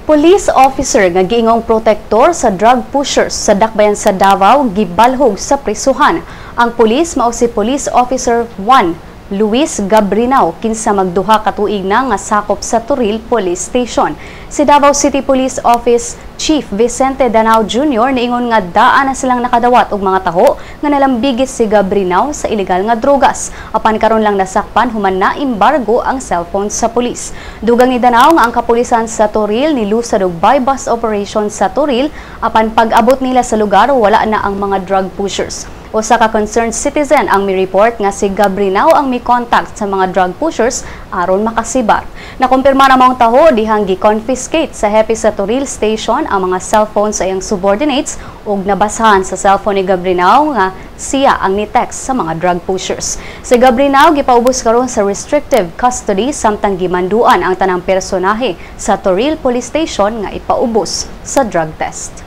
Police officer nga giingong protektor sa drug pushers sa Dakbayan sa Davao gibalhog sa prisuhan. Ang pulis mao si Police Officer 1 Luis Gabrinao, kinsa magduha ka tuig na nga sakop sa Toril Police Station. Si Davao City Police Office Chief Vicente Danao Jr. niingon nga daan na silang nakadawat og mga taho nga nalambigit si Gabrinao sa ilegal nga drogas. Apan karon lang nasakpan human na embargo ang cellphone sa pulis. Dugang ni Danao nga ang kapulisan sa Toril nilusad og buy-bust operation sa Toril, apan pag-abot nila sa lugar, wala na ang mga drug pushers. Usa ka concerned citizen ang mi-report nga si Gabrinao ang mi-contact sa mga drug pushers aron makasibar. Nakumpirma na maong taho dihang gi-confiscate sa hepe sa Toril Station ang mga cellphone sa iyang subordinates ug nabasahan sa cellphone ni Gabrinao nga siya ang ni-text sa mga drug pushers. Si Gabrinao gipaubos karon sa restrictive custody samtang gimanduan ang tanang personahe sa Toril Police Station nga ipaubos sa drug test.